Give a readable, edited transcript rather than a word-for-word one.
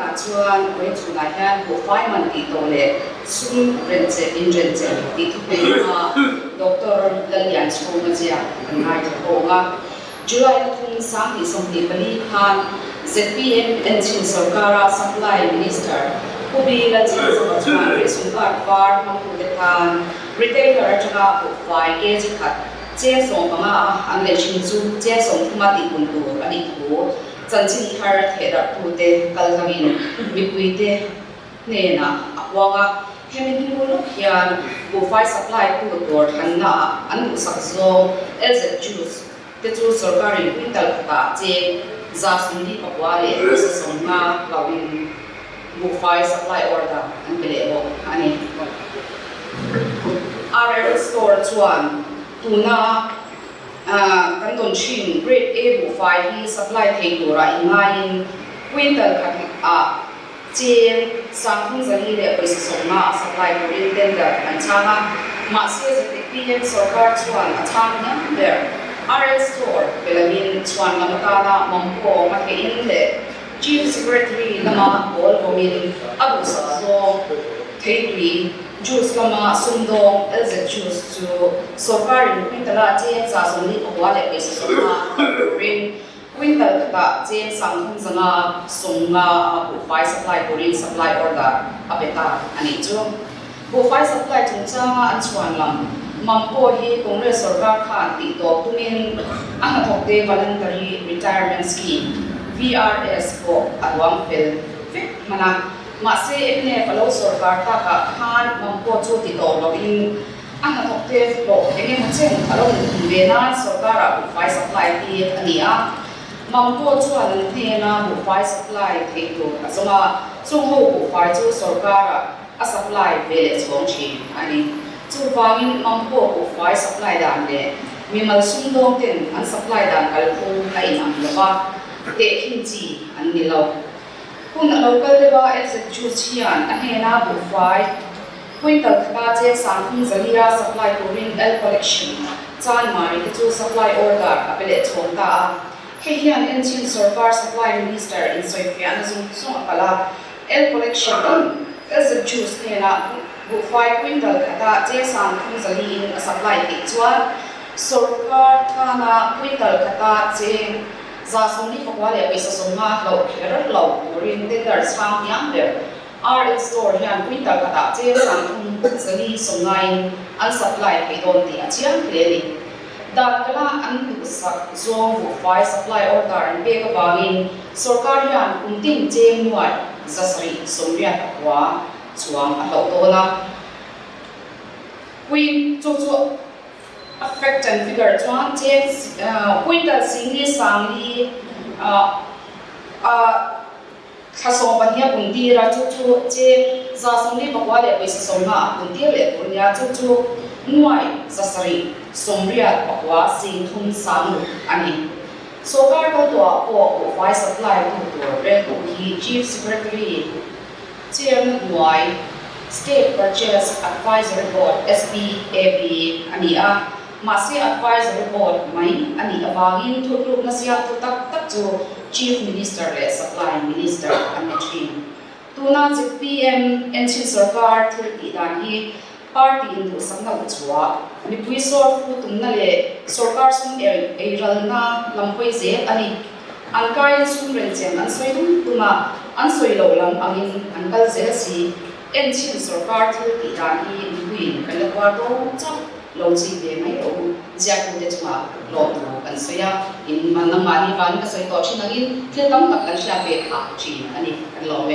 takah chuan vawi chhunah hian buhfai man tih tawh leh sum renche inrenchem tih thupui hma Doctor Lallianchhunga ziak kan ngaithla khawng a. July ni thum 2024 khan zpm enchhin sorkara Supply Minister Pu Bi Lalchhanzova chuan ration card var hmangtute tan retailer atanga buhfai kg khat cheng 15 a an lei thin chu cheng 30 a tihpun tur a nih thu chanchin thar thehdarhtute kal hlangin mipuite hnenah a huang a. Hemi hnu lawk hian buhfai supply tu tur thlannaah an duhsak zawng LZ Juice te chu sorkarin quintal khatah cheng 149.50 hlauhin buhfai supply order an pe leh bawk a ni. RL Store chuan tuna kan dawn thin Grade A buhfai hi supply thei tura inngaiin quintal khat ah Cheng 3450 a supply turin tender an chhang a, mahse zpm sorkar chuan a chhang hniam ber. RL Store pe lovin chhuan lam atana mamawh hmatheihin leh Chief Secretary lama bawl vawmin a duhsak zawng theitui juice lama sumdawng LZ Juice chu sorkarin quintal-a cheng 149.50 turin Quintal khatah cheng 3550 a buhfai supply turin supply order a pe ta a nih chu. Buhfai supply chungchanga an chhuan lam mam pawh hi Congress sorkar khan tih tawp tumin a hnathawkte Voluntary Retirement Scheme, VRS, pawh a duang fel vek hman a. Mahse mnf a lo sorkar takah khan mam pawh chu ti tawh loin A hnathawkte hlawh eng emaw chen a lo inhum ve nan sorkarah buhfai supply tir a ni a. Mamtaw chuan an hnena buhfai supply thei tur a zawng a, chung ho buhfai chu sorkarah a supply ve leh chhawng thin a ni. Chuvangin Mamtaw buhfai supply dan leh mimal sumdawng ten an supply dan kalphung a inang lo va, tehkhin chi an ni lo. Hun a lo kal deuh a, LZ Juice hian a hnena buhfai Quintal khata cheng 34 a supply turin L Collection Chanmari te chu supply order a pe leh chhawm ta a. Hei hian Enchin sorkar supply minister insawifiahna zawng zawng a kal a. L Collection in LZ Juice hnenah buhfai quintal khata cheng 34 in a supply theih chuan sorkar tana quintal khata cheng 149.50 hlauh kher lo turin tender chhang hniam ber RL Store hian quintal khatah cheng 3490 in an supply thei dawn tih a chiang hle a ni. Dan kala an duhsak zawng buhfai supply order an pek avangin sorkar hian kum tin cheng 789 chuang a hlauh dawn a. Queen chu chu a fact and figure chuan cheng quintal 4,500 a Thla 12 a pun tir a, chu chu cheng 149.50 a pun tir leh tur nia, chu chu 789 3 sang a ni. Sorkar kal tawhah pawh buhfai supply tu tur reltu hi Chief Secretary chair-na hnuai State Purchase Advisory Board, SPAB, a ni a, mahse Advisory Board mai a nih avangin thutlukna siamtu tak tak chu Chief Minister leh Supply Minister an ni thin. Tuna zpm Enchin sorkar thil tih dan hi party induhsakna uchhuah, mipui sawr fu tumna leh sorkar sum eiralna lam hawi zel a ni. An kaiin sum renchem an sawi dum dum a, an sawi loh lam angin an kal zel si. Enchin sorkar thil tih dan hi mipuiin kan la tuar dawn chauh. Lo chik ve mai rawh u, ziaktute chungah lawm tur kan sawi a, in nangmahni vangin ka sawi tawh thin angin thil tam tak kan hriat ve phah thin a ni, kan lawm e.